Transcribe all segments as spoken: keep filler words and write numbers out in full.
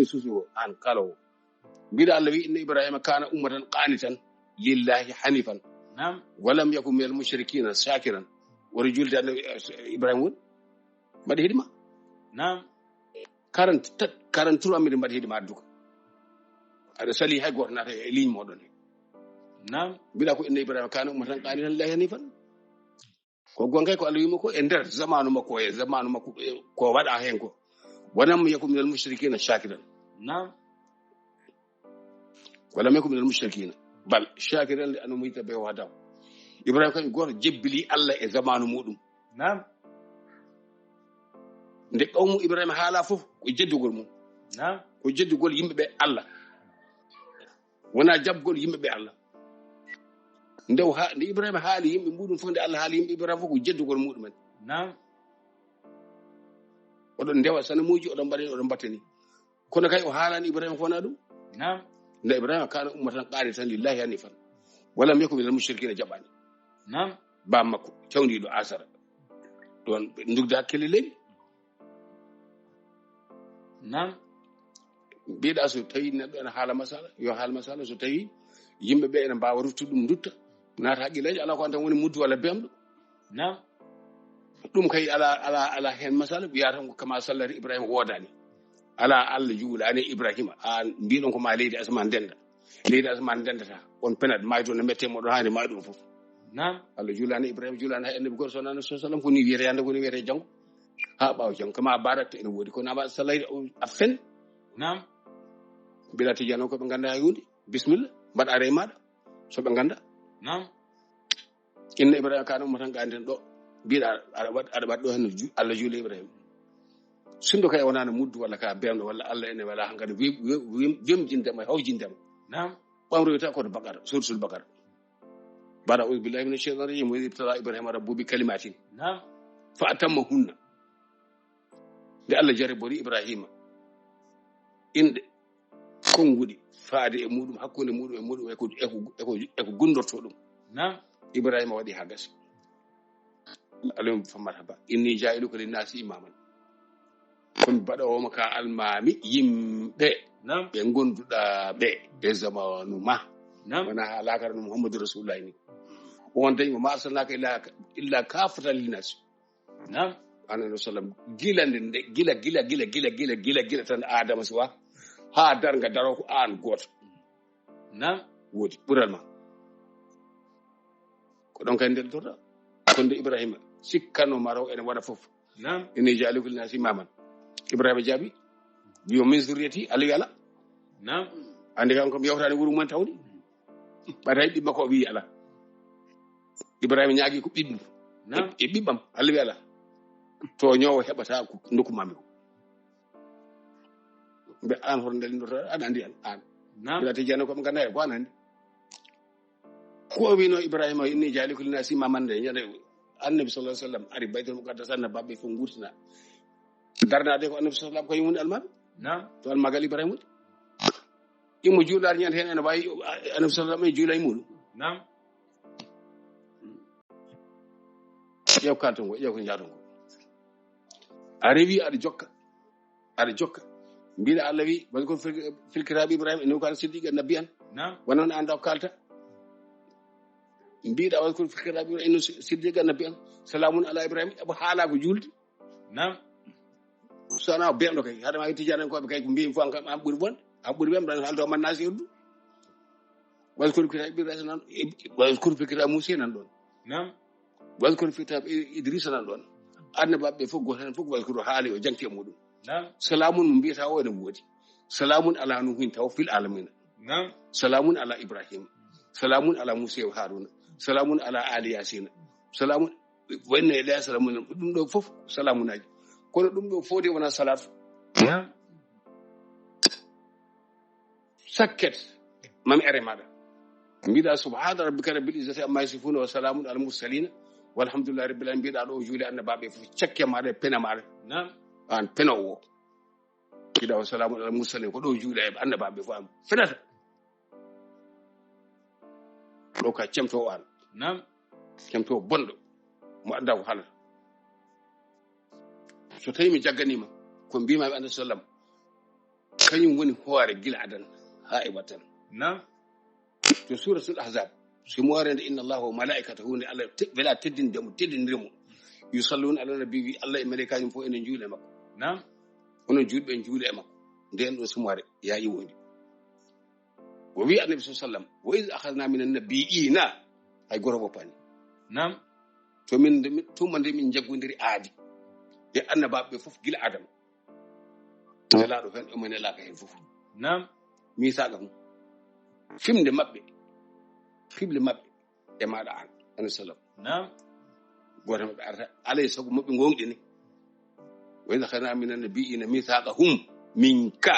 suufi o, an kala o. Mbiɗa Allah wi, inna Ibrahima kana ummatan qanitan lillahi hanifan. Naam. Walam yaku minal mushrikina shakiran. Wori julde annabi, eh, Ibrahima woni. Mbaɗi hidima. Naam. quarante, quarante-trois minutes mbaɗi hidima adduka. Aɗa sali hay goto nata e ligne moɗon he. Naam. Mbiɗa ko inna Ibrahima kana ummatan qanitan lillahi hanifan. Ko gonga ko Allah wimo ko e nder zamanu makko, e zamanu makko, e ko waɗa hen ko. Walam yaku minal mushrikina shakiran. Naam. Walam yaku minal mushrikina. Bal shakiran li an'umihi ijtabahu wa hadahu. Ibrahima kañum goto jebbili Allah e zamanu muɗum. Naam. Nde qawmu Ibrahima haala fof ko jeddugol mum. Naam. Ko jeddugol yimɓe ɓe Allah. Wona jaɓgol yimɓe ɓe Allah. Nde o ha-, nde Ibrahima haali yimɓe muɗum fof, nde Allah haali yimɓe Ibrahima fof ko jeddugol muɗumen. Naam. Oɗon ndewa sanamuuji, oɗon mbaɗani, oɗon mbattani. Kono kay o haalani Ibrahima ko wona ɗum. Naam. Nde Ibrahima kana ummatan qanitan lillahi hanifan. Walam yaku minal mushrikina, jaɓani. Naam. Bam makko, cawndiiɗo Asara. Ɗon ɓe ndugda hakkille leydi. Naam. Mbiɗa so tawi neɗɗo ene haala masala, yo haal masala. So tawi yimɓe ɓe ene mbawa ruttude ɗum, ndutta, naata haqqillaji, ala ko an tan woni muddu walla bemɗo. Naam. Ɗum kay ala, ala, ala hen masala. Wiya tan ko kama sallati Ibrahima, wodani. Ala, Allah juulani Ibrahima. An mbiɗon ko ma leydi asaman denda. Leydi asaman dendata. On penat, mayto no mette moɗon hani ma ɗum fof. Naam. Allah juulani Ibrahima, juulani hay annabi goto, so wonaa Annabi sallallahu alaihi wasallam, ko ni wiyete hande, ko ni wiyete janngo. Ha ɓaawo janngo, kama barakta ene woodi, kono ama sallayde o a fen. Naam. Bila tijano ko ɓe ngannda hay huunde. Bismillah, mbaɗa rey maɗa. So ɓe ngannda. Naam. Inna Ibrahima kana ummatan qanitan ɗo. Mbiɗa aɗa waɗ-, aɗa waɗ ɗo hen ju-, Allah juule Ibrahima. Sundo kay wonano muddu walla ka bemɗo walla Allah ene wala hankadi wem-, wem-, wem-, wemjindema, hawjindema. Naam. Ɓamroyta ko to Baqara, suratul Baqara. Baada a'uuzu billaahi mina shaytaani rajiim. Wa iz ibtalaa Ibraahiima rabbuhu bi kalimatin. Naam. Fa atammahunna. Nde Allah jarribori Ibraahiima inɗe konnguɗi faade e muɗum, hakkunde muɗum e muɗum e ko, e ko, e ko, e ko gundorto ɗum. Naam. Ibraahiima waɗi haa gasi. Alayhim fa marhaba. Inni jaa'iluka linnaasi imaaman. Ko mi baɗoowo ma ka almaami yimɓe. Naam. Ɓe gonduɗa ɓe, ɓe zamanu ma. Naam. Wona haa laakara no Muhammadu Rasulullahi ni. On dañi, wa ma arsalnaaka illa, illa kaafatan linnaasi. Naam. Alayhi wa sallam. Gila nde, nde, gila, gila, gila, gila, gila, gila, gila tan Adama si wa. Haa darnga daro ko aan gooto. Naam. Woodi ɓural ma. Ko ɗon kay ndeltorta. Kono nde Ibraahiima sikkano ma raw ene waɗa fof. Naam. Inni jaa'iluka linnaasi imaaman. Ibraahiima jaabi. Yo min zurriyati, Allah wi ala. Naam. Andi kam, kam yawtaani wuro mum tawdi. Ɓata e ɓiɓɓe ko wi ala. Ibraahiima ñaagi ko ɓiɓɓe. Naam. E, e ɓiɓɓam, Allah wi ala. To ñoowo heɓata ko nokku mami ko. Mbe an hoto ndelindoto, aɗa andi an, an. Naam. Bila tijani ko ɓe ngannda ko an andi. Ko o wino Ibraahiima, inni jaa'iluka linnaasi imaaman nde, ñande Annabi sallallahu alaihi wasallam ari Baytul Muqaddas, Annabi ɓe fof ngurtina. Darnaade ko Annabi sallallahu alaihi wasallam ko yimum almaami. Naam. To almagal Ibraahiima woni. Immo juulaade ñande heen ene waawi Annabi sallallahu alaihi wasallam e juula e muɗum. Naam. Ƴeew kalto ngo, ƴeew ko njaato ngo. A rewi aɗa jokka. Aɗa jokka. Mbiɗa Allah wi, "Wadkur fil, fil kitaabi Ibrahim, innahu kana siddiqan nabiyyan." Naam. Wonano anda ko kalta. Mbiɗa, "Wadkur fil kitaabi Ibrahim, innahu siddiqan nabiyyan. Salamun ala Ibrahim." Ebo haala ko julde. Naam. Sana bemɗo kay, hade ma tijani ko be kay ko mbiimi fo an kam an ɓuri bon. An ɓuri bemɗo, an haldo man nasi uddu. "Wadkur fil kitaabi Ibrahim" nan, "Wadkur fil kitaabi Muusa" nan ɗon. Naam. "Wadkur fil kitaabi Idrisa" nan ɗon. Annabaɓe fof, gooto heen fof, "Wadkur" haali o jangti e muɗum. Naam. Salaamun mo mbiyata o ene woodi. "Salaamun ala Nuuhin" taw fil aalamiina. Naam. "Salaamun ala Ibrahim." "Salaamun ala Muusa wa Haaruuna." "Salaamun ala aali Yaasiina." "Salaamun wa inna ilayhi salaamun." Ɗum ɗo fof salaamunaaji. Kono ɗum ɗo fof de wona salaatu. Naam. Sakket, mami are maɗa. Mbiɗa, "Subhaana rabbika rabbil izzati amma yasifuuna wa salaamun alal mursaliina walhamdulillahi rabbil aalamiin." Mbiɗa ɗo o juuli annabaɓe fof, cakke maɗa e pene maɗa. Naam. An penowo. Mbiɗa, "Wa salaamun alal mursaliina." Ko ɗo juuli e annabaɓe fof am fenata. Ɗo ka cemto o an. Naam. Cemto bonɗo. Mo anda ko halata. So tawi mi jagganima, ko mbima ɓe Annabi sallam. Kañum woni hoore gila adan haa e wattan. Naam. To Suuratul Ahzab, si mo warende, "Inna Allaha wa malaa'ikatahu," nde Allah te-, wela teddinde mo, teddinire mo. "Yusalluuna ala nabi," wi Allah e malaa'ikaaji mum fof enen njuula e makko. Naam. Onon juulɓe en njuula e makko. Nden ɗo si mo ware, yaa iwondi. O wi Annabi sallallahu alaihi wasallam, "Wa iz akhadna minan nabiyina," hay goto woppaani. Naam. To min, nde min, tuma nde min njaggodiri aadi e annabaaɓe ɓe fof gila Adama. Nelaaɗo heen, omo nelaaka heen fof. Naam. Misaaqa mum. Fimde maɓɓe. Fimde maɓɓe. E maaɗa aan, Annabi sallam. Naam. Gooto maɓɓe arata, alay sago maɓɓe ngoongɗini. "Wa iz akhadna minan nabiyina mithaqahum minka."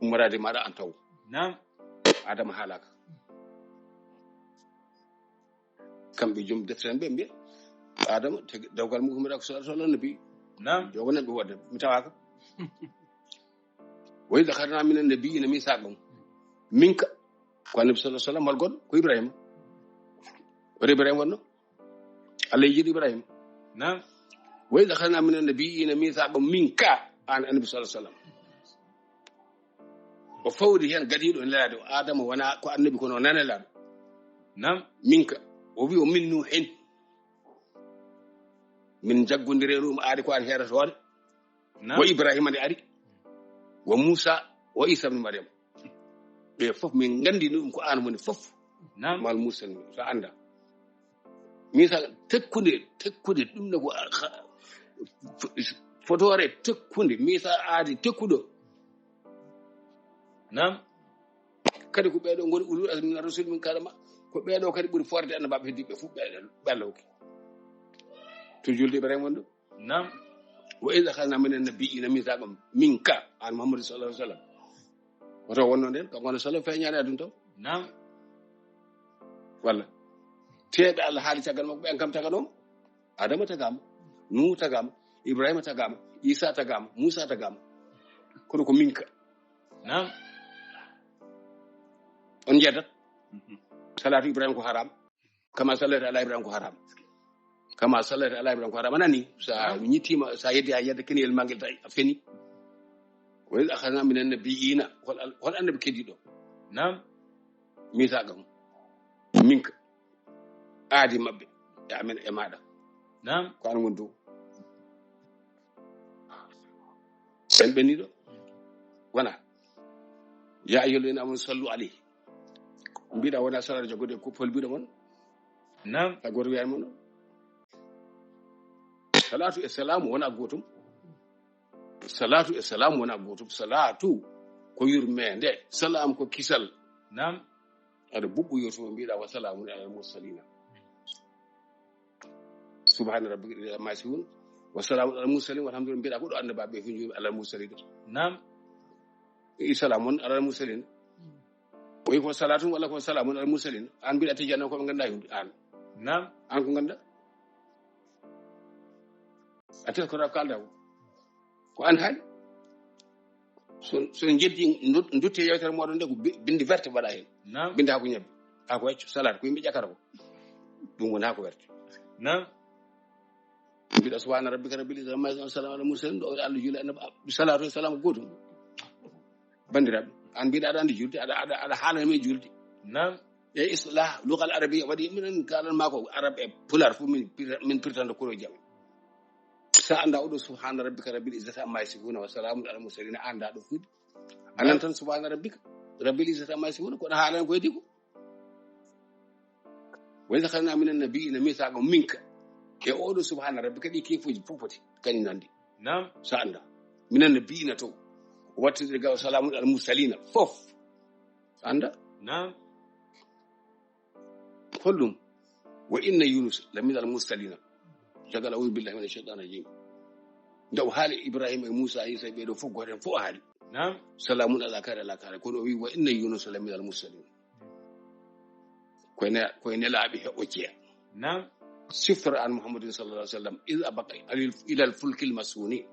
Ummoraade maaɗa aan taw. Naam. Adama haalaaka. Kamɓe joom deftere en ɓe mbiya, Adama, tagi dawgal mum ko mbiɗa ko sallallahu alaihi wasallam nabi. Naam. Jogo nan ɓe wodde, mi tawaaka. "Wa iz akhadna minan nabiyina mithaqahum minka." Ko Annabi sallallahu alaihi wasallam, hol goɗɗo? Ko Ibrahima. Wata Ibrahima wonno? Allah e jiɗi Ibrahima. Naam. "Wa iz akhadna minan nabiyina mithaqahum minka," aan Annabi sallallahu alaihi wasallam. O fawri heen gadiiɗo nelaade o, Adama wona ko annabi, kono o nanelaaɗo. Naam. "Minka." O wi o, "Min Nuhin." Min njaggondireeru um aadi ko aan heerata hoore. Naam. "Wa Ibrahima," nde ari. "Wa Musa, wa Isa ibn Maryam." Ɓe fof min nganndi ɗum ko aan woni fof. Naam. Mal Musa ni, so annda. Misa tekkude, tekkude, ɗum ne ko a-, xa-, fo-, fotoore tekkude, misa aadi tekkuɗo. Naam. Kadi ko ɓeeɗo ngoni ulul azmi mina rusul min kalama. Ko ɓeeɗo kadi ɓuri forde annabaaɓe heddiiɓe fof ɓe, ɓe Allah hokki. To julde Ibrahima woni ɗo. Naam. "Wa iz akhadna minan nabiyina mithaqahum minka," aan Muhammadu sallallahu alaihi wasallam. Woto wonno nden, kanko wona sallam feeñaade aduna taw. Naam. Walla. Teeɓe Allah haali caggal makko, ɓen kam taganooma. Adama tagaama. Nuhu tagaama. Ibrahima tagaama. Isa tagaama. Musa tagaama. Kono ko minka. Naam. On njeddat. Mhm. Salatu Ibrahima ko haram. Kama sallaita ala Ibrahima ko haram. Kama sallaita ala Ibrahima ko haram. A nani? Sa ñittima, sa yeddi ha yedda keniyel mangel ta a feni. "Wa iz akhadna minan nabiyina," hol al-, hol annabi keddiɗo? Naam. "Mithaqahum minka," aadi maɓɓe e amen e maɗa. Naam. Ko an woni dow. En ɓenniɗo. Wona. "Ya ayyuhallazina amanu sallu alayhi." Mbiɗa wona salatu jaggude ko pol mbiɗo mon. Naam. A goto wiyan mon. Salatu e salamu wona gotum. Salatu e salamu wona gotum. Salatu ko yurmende. Salam ko kisal. Naam. Aɗa buɓɓu yurtumo mbiɗa, "Wa salamun alal mursalina." Subhana rabbika rabbil izzati amma yasifun. Wa salamun alal mursalin. Walhamdulillah. Mbiɗa ko ɗo annabaaɓe ɓe fof njuumi alal mursalin. Naam. E salamun alal mursalin. O wi ko salatun walla ko salamun alal mursalin. An mbiɗa tijjani ko ɓe ngannda yumde an. Naam. An ko ngannda? A teskotako kalda ko. Ko an haali. So, so jeddi ndu-, ndutte yewtere moɗon nde ko bi-, bindi verte mbaɗa hen. Naam. Bindi ha ko ñebbe. Ha ko wecco salat ko yimɓe ƴakata ko. Ɗum woni ha ko werte. Naam. Mbiɗa subhana rabbika rabbil izzati amma yasifun, salamun alal mursalin, ɗo Allah juuli annabi, salatu e salam gotum. Bandiraɓe, an mbiɗa aɗa andi julde, aɗa, aɗa, aɗa haalana men julde. Naam. E islah, lugal arabiya waɗi, minen kalan ma ko arab e pular fof min pir-, min pirtanta kuro jam. Sa anda oɗo subhana rabbika rabbil izzati amma yasifuna wa salamun alal mursalin, a anda ɗo fuɗi. A nan tan subhana rabbika rabbil izzati amma yasifuna, kono haalana ko heddi ko. Wa iz akhadna minan nabiyina mithaqahum minka. E oɗo subhana rabbika ɗi kefuji fof foti kañum nandi. Naam. Sa anda. Minan nabiyina to. Wattidiri gawa salamun alal mursalina. Fof. Anda? Naam. Holɗum? Wa inna Yunus la minal mursalina. Jagal, a'udhu billahi minash shaitanir rajim. Nde o haali Ibrahima e Musa, Isa e ɓeeɗo fof, gooto heen fof o haali. Naam. Salamun ala kare, ala kare. Kono o wi, "Wa inna Yunus la minal mursalin." Koye ne-, koye nelaaɓe he o jeya. Naam. Sifra an Muhammadin sallallahu alaihi wasallam, "Iz abaqa ilal, ilal fulkil masuni."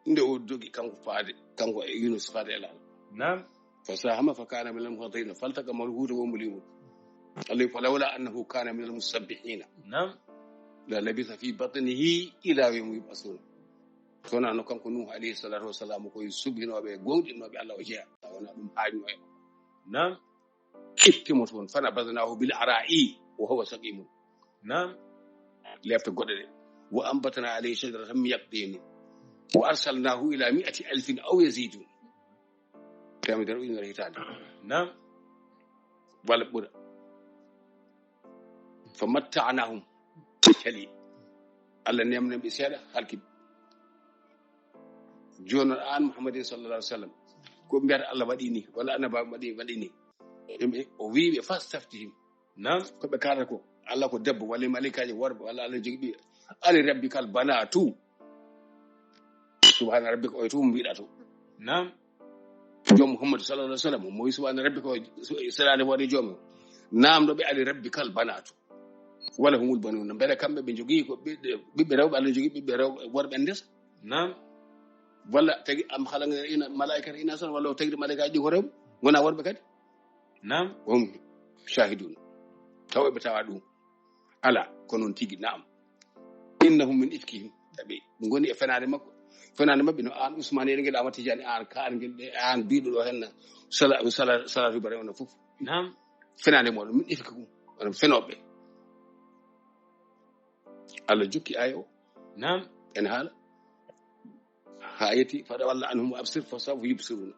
Nde o dogi kanko faade, kanko e Yunus faade e laal. Naam. Fasahama fakana minal mudhadhin, faltaqamahu alhutu wa huwa mulim. Allah, falawla annahu kana minal musabbihina. Naam. La labitha fi batnihi ila yawmi yub'athun. Kono no kanko Nuhu alayhi salatu wassalam, ko e subhinooɓe e goonɗinooɓe Allah o jeyaa. Wona ɗum haajno e. Naam. Ittimo toon, fanabadnahu bil ara'i wa huwa saqimun. Naam. Lefte goɗɗe ɗe. Wa ambatna alayhi shajaratan min yaqdini. Wa arsalnahu ila mi'ati alfin aw yazidun. Temedere ujunere hitaande. Naam. Walla ɓura. Fa matta'nahum. Ɓe cali. Allah nemna ɓe seeɗa, halki ɓe. Jooni noon aan Muhammadin sallallahu alaihi wasallam, ko mbiyata Allah waɗi ni, walla annabaaɓe waɗi, waɗi ni. Ɓe, o wii ɓe, "Fastaftihim." Naam. Ko ɓe kaalata ko, Allah ko debbo, walla malaikaaji worɓe, walla Allah jogi ɓiɓɓe. Ali rabbikal banatu. Subhana rabbika, oy to mbiɗa to. Naam. Joom Muhammad sallallahu alaihi wasallam, mo wi subhana rabbika, o selaade woni joom. Naamɗo ɓe ali rabbikal banatu. Wala humul banuna. Mbele kamɓe ɓe jogii ko ɓiɓɓe, ɓiɓɓe rewɓe, Allah jogii ɓiɓɓe rewɓe, worɓe ndesa. Naam. Walla tagi am khalaqna ina malaikata ina san, walla o tagi malaikaaji ɗi ko rewɓe, wona worɓe kadi. Naam. Hum shahidun. Taw ɓe tawa ɗum. Ala, ko noon tigi, naam. Innahum min ifkihim. Tawi ngoni e fenaande makko. Fenaande maɓɓe no aan Usmaan, en ngel Amadu Tijaani, aan ka aan ngel, ɗe aan biiɗo ɗo hen sala, sala, salatu bare on fof. Naam. Fenaande mo min ifkikum. On fenooɓe. Allah jokki aaya o. Naam. En haala. Haa yetti, "Fatawalla anhum wa absir, fa sawfa yubsiruna."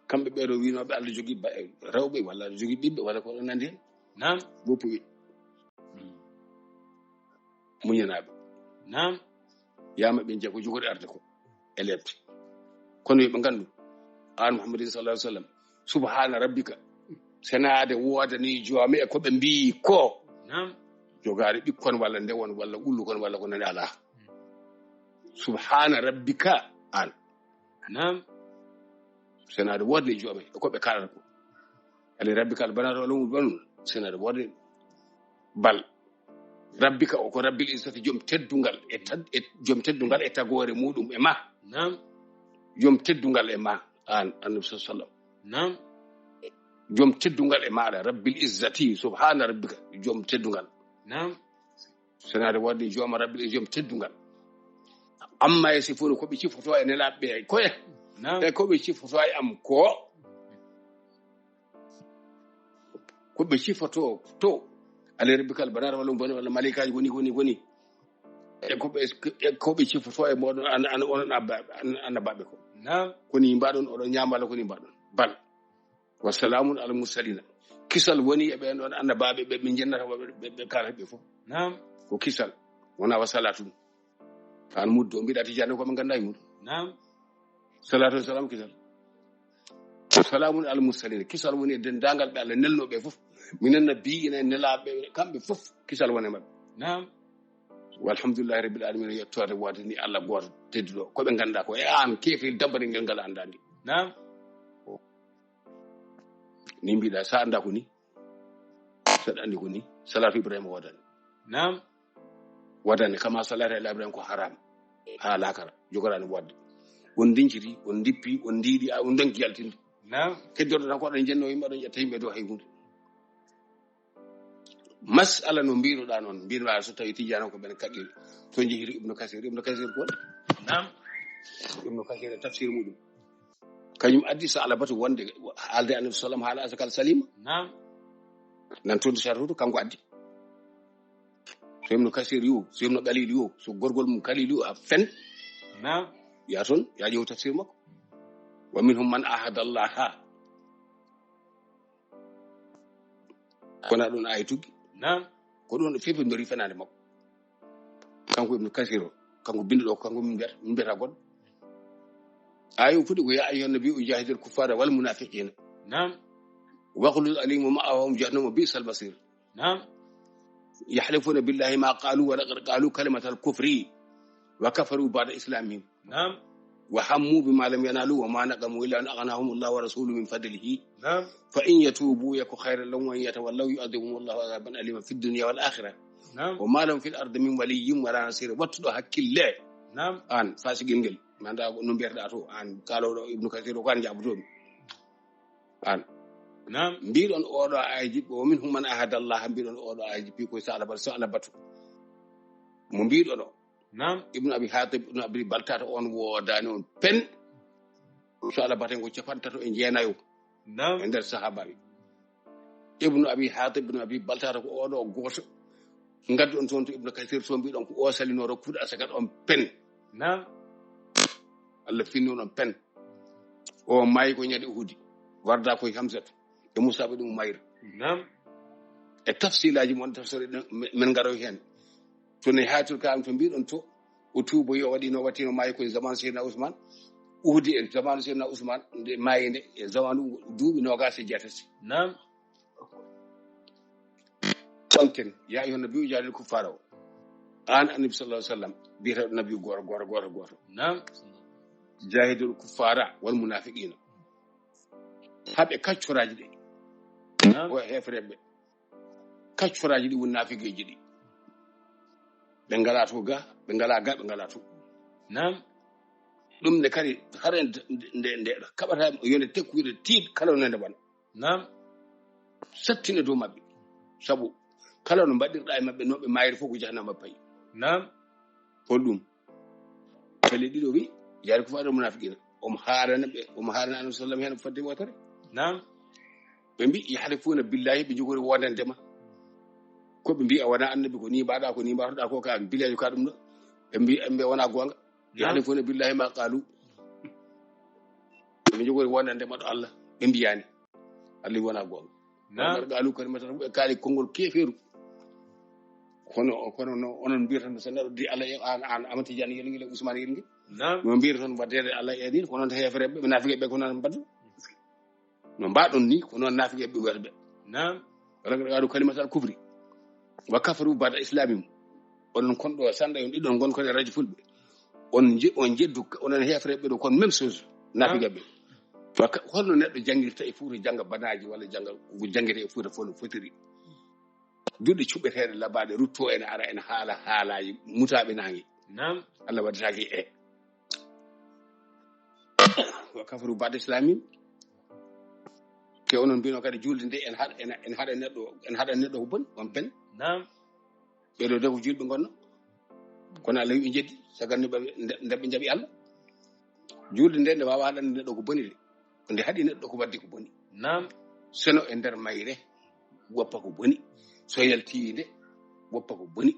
Kamɓe ɓeeɗo wiinooɓe Allah jogii ba-, rewɓe, walla Allah jogii ɓiɓɓe, walla ko ɗon nandi hen. Naam. Boppu wi. Muñanaaɓe. Naam. Yaama ɓe njiya ko jogori arde ko. E lepte. Kono yo ɓe nganndu, aan Muhammadin sallallahu alaihi wasallam, subhana rabbika, senaade woodani joome e ko ɓe mbiyi ko. Naam. Jogaade ɓikkon walla ndewon walla ullukon walla ko nani alaa. Subhana rabbika aan. Naam. Senaade woodani joome e ko ɓe kaalata ko. Ali rabbikal banatu wala humul banun. Senaade woodani bal. Rabbika o ko rabbil izzati, joom teddungal e tad-, e joom teddungal e tagoore muɗum e ma. Naam. Joom teddungal e ma, aan, Annabi sallallahu alaihi wasallam. Naam. Joom teddungal e maɗa, rabbil izzati, subhana rabbika, joom teddungal. Naam. Senaade woodani jooma rabbil, joom teddungal. Amma yasifuna, ko ɓe cifoto e nelaaɓe ɓe koye. Naam. E ko ɓe cifoto e am ko. Ko ɓe cifoto to. Ali rabbikal banatu wala humul banun, walla malaikaaji woni, woni, woni. E ko ɓe, e ko ɓe cifoto e moɗon an, an, onon abba-, an, annabaaɓe ko. Naam. Ko ni mbaɗon, oɗon ñaama walla ko ni mbaɗon. Bal. Wa salamun ala mursalina. Kisal woni e ɓen ɗon annabaaɓe ɓe min jennata ɓe, ɓe, ɓe kaalata ɓe fof. Naam. Ko kisal. Wona wa salatu. An muddo mbiɗa Tijaani ko ɓe ngannda e mum. Naam. Salatu wa salam kisal. Salamun ala mursalin. Kisal woni e denndaangal ɓe Allah nelnooɓe fof. Minen nabiyina e nelaaɓe kamɓe fof. Kisal woni e maɓɓe. Naam. Walhamdulillahi rabbil alamin. Yettoode woodani Allah gooto tedduɗo. Ko ɓe ngannda ko e an keefel dabbari ngel ngal anndandi. Naam. Ni mbiɗa sa annda ko ni. Saɗa anndi ko ni, salatu Ibrahima woodani. Naam. Woodani, kama salata ila Ibrahima ko haram. Haa laakara, jogoraani woodde. On ndinciti, on ndippi, on ndiiɗi, a, on ndonki yaltinde. Naam. Keddoɗo tan ko oɗon njenno yimɓe, oɗon ƴetta yimɓe dow hay huunde. Masala no mbiruɗa noon, mbirma so tawi Tijaani ko ɓen kaɗɗiri. To njehiri Ibnu Kasir, Ibnu Kasir ko? Naam. Ibnu Kasir e tafsir muɗum. Kañum addi Sa'labatu wonde haalde Annabi sallam haala asakal salima. Naam. Nan toon sartudu kanko addi. So Ibnu Kasir yo, so Ibnu Kalil yo, so gorgol mum Kalil yo, a fen. Naam. Ya toon, ya ƴeew tafsir makko. Wa minhum man ahada Allah. Kono ɗum aaya tuggi. Naam. Ko ɗum fof ɓe ndori fenaande makko. Kanko Ibnu Kasir o, kanko binndi ɗo, kanko min mbiyata, min mbiyata goɗɗo. Aaya o fuɗi ko, "Ya ayyuhan nabiyyu jahidil kuffara wal munafiqina." Naam. Waghluz alayhim wa ma'wahum jahannam wa bi'sal masir. Naam. Yahlifuna billahi ma qalu wa laqad qalu kalimatal kufri wa kafaru ba'da islamihim. Naam. Wa hammu bima lam yanalu wa ma naqamu illa an aghnahum Allah wa rasuluhu min fadlihi. Naam. Fa in yatubu yaku khayran lahum wa in yatawallaw yu'adhibhum Allahu adhaban alima fid dunya wal akhirah. Naam. Wa ma lahum fil ardi min waliyyin wa la nasir. Wattuɗo hakkille. Naam. An fasigel ngel. Mi annda no mbiyata to an kaalooɗo Ibnu Kasir o ko an jaabotoomi. An. Naam. Mbiɗon oɗo aaya jippi, wa minhum man ahada Allah, mbiɗon oɗo aaya jippi ko Sa'labatu, Sa'labatu. Mo mbiɗon o. Naam. Ibnu Abi Hatib, Ibnu Abi Baltata on woodani on pen. So Allah baten ko capantato e jeenayo. Naam. E nder sahabaɓe. Ibnu Abi Hatib, Ibnu Abi Baltata ko oɗo gooto. Ngaddu on toon to Ibnu Kasir to mbiɗon ko o salino rokkude asakat on pen. Naam. Allah finni on pen. O maayi ko ñande Uhudi. Warda koye Hamzatu. E Musab ibn Umayr. Naam. E tafsilaji mon tafsir men ngaroy hen. To ne hatul kalam to mbiɗon to o tuubo yo waɗino wattino maayi koye zaman Seydina Ousmane. Uhudi e zaman Seydina Ousmane nde maayi nde e zaman duuɓi nogas e jeetati. Naam. Tonten ya ayyuhan nabiyyu jahidil kuffara o. An annabi sallallahu alaihi wasallam biyata nabi goto goto goto goto. Naam. Jahidul kuffara wal munafiqina. Haɓe kaccoraji ɗi. Naam. Ko hefereɓe. Kaccoraji ɗi woni nafigeji ɗi. Ɓe ngala to ga, ɓe ngala ga, ɓe ngala to. Naam. Ɗum ne kadi hare nde nde kaɓata yonde tekkude tiid kala no nde ɓan. Naam. Sattine dow maɓɓe. Sabu kala no mbaɗirɗa e maɓɓe no ɓe mayri fof ko jahannama payi. Naam. Hol ɗum? Kali ɗiɗo wi jari ko faɗo munafiqina. Omo harana ɓe, omo harana annabi sallam hen fadde wotore. Naam. Ɓe mbi yahlifuna billahi ɓe jogori wodande ma. Ko ɓe mbi a wona annabi ko ni mbaɗa ko ni mbaɗoɗa ko ka billahi ka ɗum ɗo. Ɓe mbi ɓe wona gonga. Naam. Yahlifuna billahi ma qalu. Ɓe jogori wonande maɗo Allah ɓe mbiyani. Allah wona gonga. Naam. Qalu kalimatan ɓe kaali konngol keferu. Kono kono no onon mbiyata no so neɗɗo di Allah e an an Amati Jan yelngel e Ousmane yelngel. Naam. No mbiyata toon waddede Allah e din ko noon hefereɓe ɓe nafigeɓe ko noon mbaddu. No mbaɗon ni ko noon nafigeɓe ɓe wiyata ɓe. Naam. Wala ko ɗaɗo kalimatal kufri. Wa kafaru ba'da islamihim. Onon kon ɗo sanda on ɗiɗon gon kon e radio fulɓe. On je on jeddu onon hefereɓe ɗo kon même chose nafigeɓe. Waka holno neɗɗo jangirta e fuuta janga banaji wala janga ko jangirta e fuuta fof no fotiri. Duɗe cuɓeteɗe labaɗe rutto ene ara ene haala haalaji mutaɓe nangi. Naam. Allah wadditaki e wa kafaru ba'da islamihim. Te onon mbino kadi julde nde en haɗa en haɗa neɗɗo en haɗa neɗɗo ko boni on pen. Naam. Ɓeɗo de ko julɓe gonno kono Allah wi jeddi sagal nde ɓe nde ɓe jaɓi Allah. Julde nde nde wawa haɗande neɗɗo ko boni de nde haɗi neɗɗo ko wadde ko boni. Naam. Seno e nder mayre woppa ko boni so yalti nde woppa ko boni.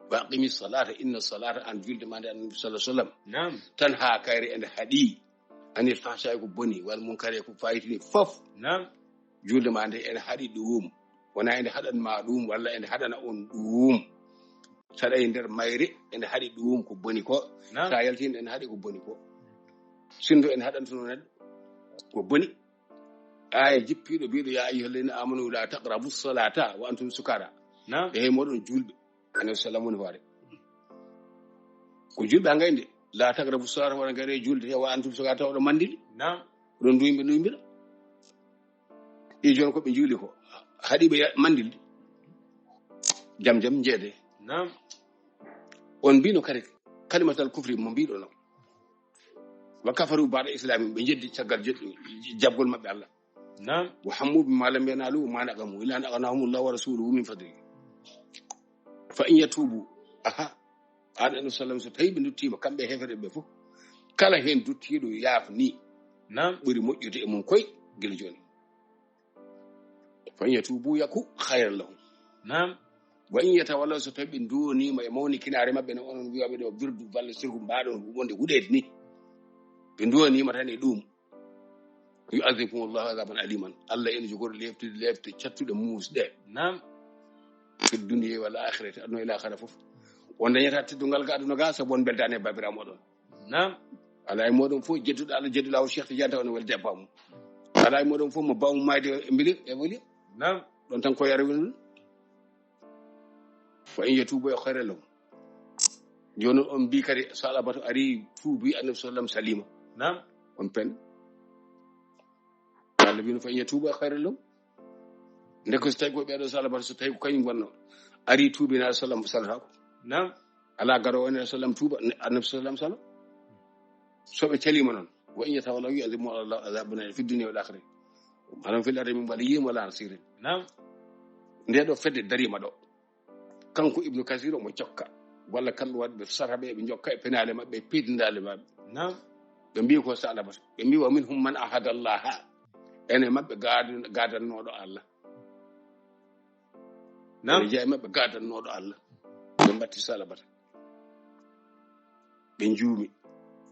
Wa aqimi salata inna salata an julde ma nde annabi sallallahu alaihi wasallam. Naam. Tan ha kayre ende haɗi anil fahsha'i ko boni wal munkari ko fayitini fof. Naam. Julde ma nde ene haɗi ɗum wona ende haɗan ma ɗum walla ende haɗana on ɗum. Saɗa e nder mayre ene haɗi ɗum ko boni ko. Naam. Sa yaltinde ene haɗi ko boni ko. Sindo ene haɗantuno neɗɗo ko boni. Aya jippiɗo biɗo ya ayyuhallazina amanu la taqrabu salata wa antum sukara. Naam. E hay moɗon julɓe. Annabi sallam woni hoore ko julɓe ha gayde la tagrabu sara wona gare julde he wa antum soga tawɗo mandili. Naam. Ɗon duyɓe duyɓe ɗi jon ko ɓe juuli ko haɗiɓe mandilde. Jam jam jeede. Naam. On mbino kadi kalimatal kufri mo mbiɗo no wa kafaru ba'da islami ɓe jeddi caggal jaggol maɓɓe Allah. Naam. Wa hammu bima lam yanalu ma naqamu illa an aghnahum Allah wa rasuluhu min fadli. Fa in yatubu aha aɗa no sallam so tawi ɓe duttima kamɓe hefere ɓe fof kala hen duttiɗo yaafni. Naam. Ɓuri moƴƴude e mum koye gila joni. Fa in yatubu yaku khayran lahum. Naam. Wa in yatawallaw so tawi ɓe duwonima e mawni kinaare maɓɓe no onon wiyaɓe ɗo birdu balle sirku mbaɗon wonde huɗede ni ɓe duwonima tan e ɗum. Yu'adhibuhum Allahu adhaban aliman. Allah ene jogori leftude lefte cattuɗe muusɗe. Naam. Fi dunya wal akhirati aduna ila akhira fof. On dañata teddungal ga aduna ga sabu on beldani e babira moɗon. Naam. Ala e moɗon fof jedduɗo Allah jedduɗo lawo Cheikh Tidiane taw ne welde e bamum. Ala e moɗon fof mo bamum mayde e mbili e weli. Naam. Ɗon tan ko yare woni. Fa in yatubu ya khayran lahum. Joni on mbi kadi salabatu ari tuubi annabi sallam salima. Naam. On pen. Allah wino fa in yatubu ya khayran lahum. Nde ko so tawi ko ɓeɗo salabatu so tawi ko kañum wonno ari tuubi na sallam salatako. Naam. Ala garo woni sallam tuuba annabi sallam sala. So ɓe calima noon wa in yatawallaw yu'adhibuhum Allahu adhaban fi dunya wal akhirah. Maanaam fil ardi min waliyyin wala nasirin. Naam. Nde ɗo fedde darima ɗo. Kanko Ibnu Kasir omo jokka walla kamɓe waɗɓe sara ɓe, ɓe jokka e penaale maɓɓe, e peydindaale maɓɓe. Naam. Ɓe mbii ko Salamata. Ɓe mbii, "Wa minhum man ahada Allaha." Ene maɓɓe gaad-, gaadannooɗo Allah. Naam. Ene jeyaa e maɓɓe gaadannooɗo Allah. Ɓe mbatti Salamata. Ɓe njuumi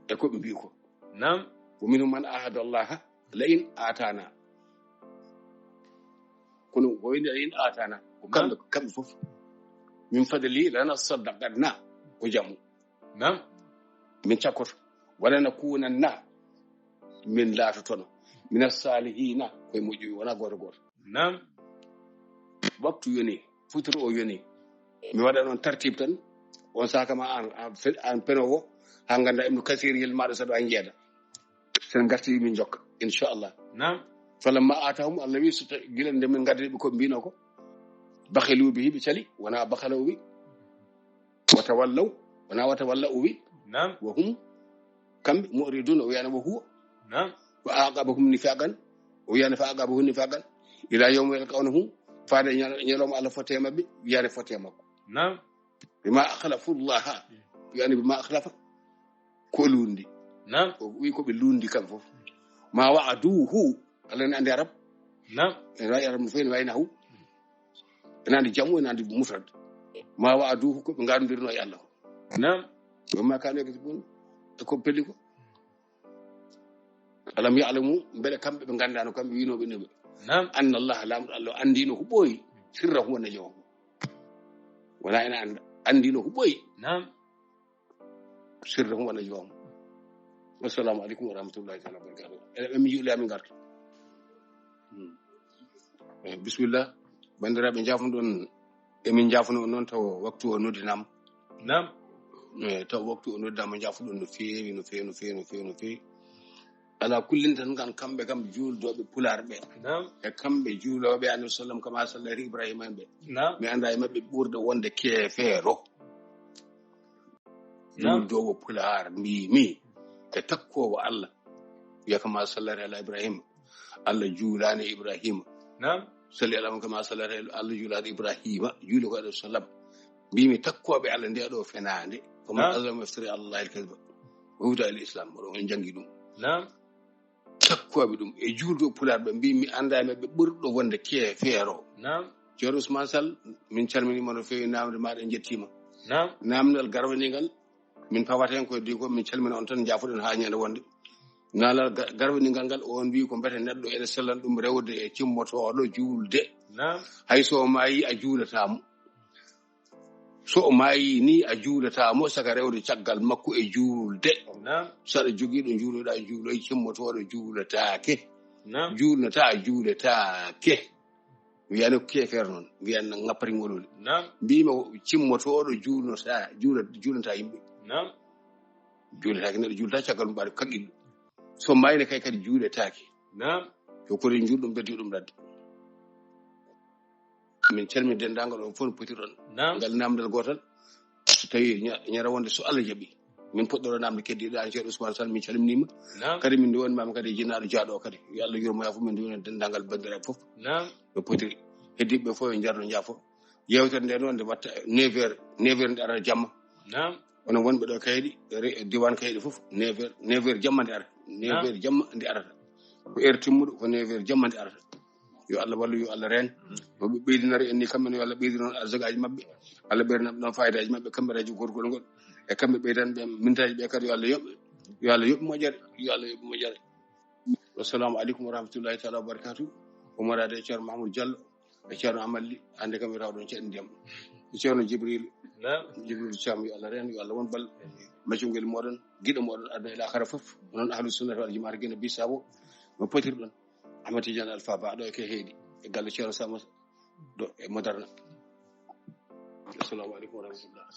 e ko ɓe mbii ko. Naam. "Wa minhum man ahada Allaha la in atana." Kono o wiyi, "La in atana." Ko kamɓe, naam, kamɓe fof. "Min fadli lanasaddaqanna." Ko jamu. Naam. "Min cakkoto. Wala nakunanna." Min laatotono. "Mina salihina." Koye moƴƴi, wona gooto gooto. Naam. Waktu yoni, futuro o yoni. Mi waɗa noon tartib tan. On saka ma an, an fe-, an penowo. Ha ganda Ibnu Kasir yel maɗo saɗo an jeeda. Sen garti min jokka, inchallah. Naam. "Falamma atahum," Allah wi, so ta-, gila nde min gaddi ɓe ko mbino ko. "Bakhilu bihi," ɓe cali, wona bakhala o wi. "Wa tawallaw," wona "wa tawalla" o wi. Naam. "Wa hum," kamɓe, "mu'ridun," o wiyani "wa huwa." Naam. "Wa aqabahum nifaqan," o wiyani "fa aqabahum nifaqan ila yawmi yalqawnahu," faade ñal-, ñalawma Allah fotte e maɓɓe, wiyani fotte e makko. Naam. "Bima akhlafu Allaha," wiyani "bima akhlafa," ko lundi. Naam. O wi ko ɓe lundi kamɓe fof. "Ma wa'aduhu," Allah ne andi Arab. Naam. Ene wawi Arab no fewi, ene wawi nahu. Ene andi jamu, ene andi mufrad. "Ma wa'aduhu," ko ɓe ngandirno e Allah ko. Naam. "Wa ma kanu yakzibun," e ko pelli ko. "Alam ya'lamu," mbele kamɓe ɓe gandano, kamɓe winoɓe ni ɓe. Naam. "Anna Allah," lamɗo Allah o andino ko ɓooyi, "sirrahum wa najwahum." Wona ene anda, andino ko ɓooyi. Naam. "Sirrahum wa najwahum." Wassalamu alaikum wa rahmatullahi ta'ala wa barakatuh. Eɗen ɓe mi juuli, amin garta. Hmm. Eh, bismillah. Bandiraɓe, jaafuno ɗon, emin jaafuno on noon, taw waktu o noddinama. Naam. Eh, taw waktu o noddinama, jaafuɗon no feewi, no feewi, no feewi, no feewi, no feewi. Ala kullin tan, kan kamɓe kam juuldoɓe pulaar ɓe. Naam. E kamɓe juuloɓe Annabi sallam kama sallati Ibrahima en ɓe. Naam. Mi anda e maɓɓe ɓurde wonde keefeero. Naam. Juuldowo pulaar mbimi e takkowo Allah. Wiya kama sallati ala Ibrahima. Allah juulani Ibrahima. Naam. Salli ala kama sallati, Allah juulani Ibrahima. Juuli ko Annabi sallam. Mbimi takkoɓe Allah nde ɗo fenande. Ko man, naam, azlamu yaftari ala Allahi al-kadhiba. Wa huwa yad'u ila al-islam. Oɗo on jangi ɗum. Naam. Takkoɓe ɗum e juuldo pulaar ɓe mbi mi anda e maɓɓe ɓurɗo wonde keefeero. Naam. Ceerno Ousmane Sall, min calminima no feewi, namde maɗa en jettima. Naam. Namdal garwanigal, min pawata hen koye digo, min calmina on tan, jaafoɗen ha ñande wonde. Namdal ga-, garwanigal ngal, on mbi ko mbete neɗɗo ene sellan ɗum rewde e cimmotoɗo juulde. Naam. Hay so maayi a juulatamo. So o maayi ni, a juulata mo, saka rewde caggal makko e juulde. Naam. So aɗa jogii ɗo juuloɗa, juuloy, cimmotoɗo juulataake. Naam. Juulnata, juulataake. Wiyani ko keefeero noon, wiyani ngappari ngol woni. Naam. Mbimi ko cimmotoɗo juulnota, juula-, juulnata yimɓe. Naam. Juulataake, neɗɗo juulata caggal mum ɓaade kaqqilɗo. So maayi ne kay kadi juuletaake. Naam. Yo koɗo juulɗo ɓeddi ɗum ɗaɗde. Min calmini denndaangal on fof no potirɗon. Naam. Ngal namdal gootal. So tawi ña-, ñande wonde so Allah jaɓi, min poɗɗoro namde keddiiɗo an Ceerno Ousmane Sall, min calminima. Naam. Kadi min nduwanimama kadi e jinnaaɗo jaaɗo o kadi. Yo Allah yurmo yaafo, min nduwani denndaangal banndiraaɓe fof. Naam. No potiri. Heddiiɓe fof yo njarno njaafo. Yewtere nde noon nde watta neuf heures, neuf heures nde arata jamma. Naam. Onon wonɓe ɗo Kaydi, re-, diwan Kaydi fof, neuf heures, neuf heures jamma nde arata. Naam. Neuf heures jamma nde arata. Ko heure timmuɗo, ko neuf heures jamma nde arata. Yo Allah wallu, yo Allah reen. Mm. Mo ɓe ɓeydinori en ni kamɓe ne, yo Allah ɓeydin on arzakaaji maɓɓe. Allah ɓeydan ɓe ɗon faayidaji maɓɓe, kamɓe radio gorgol ngol. E kamɓe ɓeydan ɓe mintaji ɓe kadi, yo Allah yoɓ-, yo Allah yoɓ moƴƴere, yo Allah yoɓ moƴƴere. Wassalamu aleykum wa rahmatullahi taala wa barakatuh. Umar Ade, Ceerno Mahmoud Diallo, e Ceerno Amalli, hannde kam e rawɗon ceɗɗo ndiyam. E Ceerno Jibril, naam. Jibril Thiam, yo Allah reen, yo Allah won bal. Maccungel moɗon, giɗo moɗon, aduna e laakhara fof. Onon ahlu sunnati wal jamaati Geno Bissau, no potirɗon. Ahmad Tidiane Alpha Ba, ɗo e Kaydi, e galle Ceerno Sama, ɗo e Moderna. Assalamu aleykum wa rahmatullah.